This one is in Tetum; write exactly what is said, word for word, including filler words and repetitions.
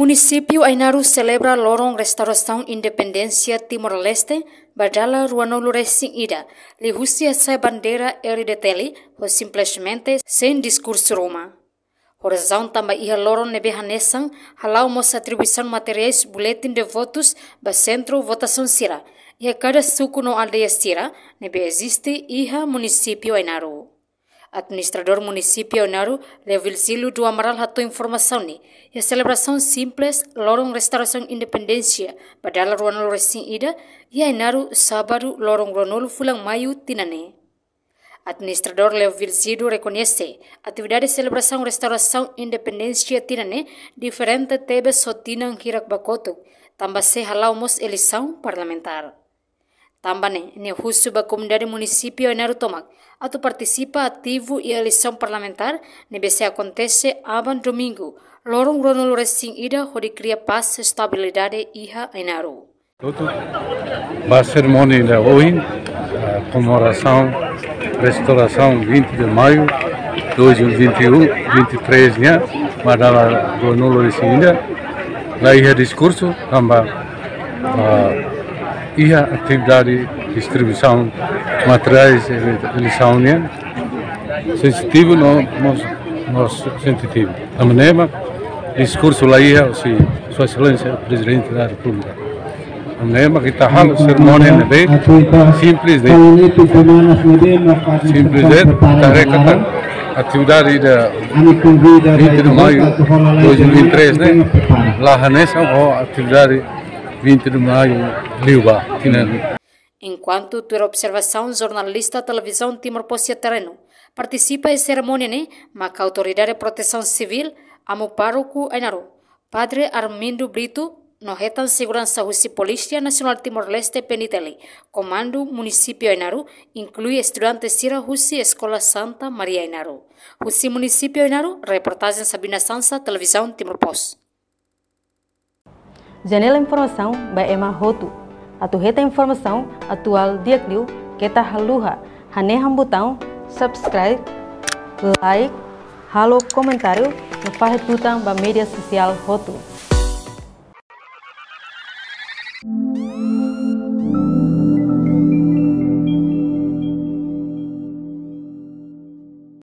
Munisípiu Ainaro selebra loron restaurasaun independénsia Timor-Leste ba dala ruanulu resin ida, liuhusi hasa'e bandeira R D T L ho simplesmente sein diskursu ruma. Ho razaun tanba iha loron ne'ebé hanesan, hala'o mós atribuisaun materiais boletin de votus ba sentru votasaun sira iha kada suku no aldeia sira ne'ebé eziste iha munisípiu Ainaro. Administradór Munisípiu Ainaro, Leo Virgílio do Amaral, hato'o informasaun ne'e iha selebrasaun simples loron restaurasaun independénsia ba dala ruanulu resin ida iha Ainaro, sábadu, loron ruanulu fulan Maiu tinan ne'e. Administradór Leo Virgílio rekoñese atividade selebrasaun restaurasaun independénsia tinan ne'e diferente tebes ho tinan hirak ba kotuk, tanba sei hala'o mós eleisaun parlamentár. Tanba ne'e, nia husu ba komunidade munisípiu Ainaro tomak atu partisipa ativu iha eleisaun parlamentár ne'ebé sei akontese aban domingu, loron ruanulu resin ida, hodi kria pás, estabilidade iha Ainaro. Hotu, ba serimónia ida ohin, eh, komemorasaun restaurasaun vinte de Maio dois mil e vinte e um, vinte e três nian, ba dala ruanulu resin ida, la iha diskursu, tanba, ah, iha atividade distribuisaun materiais ele-, eleisaun nian, sensitivu no mós, mós sensitivu. Tanba ne'e mak diskursu la iha, husi Sua Exelénsia Prezidente da Repúblika. Tanba ne'e mak ita halo serimónia ne'ebé simples de'it. Simples de'it, ita haree atividade ida vinte de Maio dois mil e vinte e três ne'e la hanesan ho atividade vinte de Maio liubá, tinan. Enkuantu tuir observasaun jornalista Televizaun Timor Post iha terrenu, partisipa iha serimónia ne'e maka Autoridade Protesaun Sivíl, Amu Pároku Ainaro, Padre Armindo Brito, no hetan seguransa husi Polísia Nasionál Timor-Leste, P N T L, Komandu Munisípiu Ainaro, inklui estudante sira husi Eskola Santa Maria Ainaro. Husi Munisípiu Ainaro, reportajen Sabina Sansa, Televizaun Timor Post. Janela informasaun ba ema hotu. Atu hetan informasaun atuál di'ak liu, keta haluha hanehan butaun subscribe, like, halo komentáriu, no fahe tutan ba média sosiál hotu.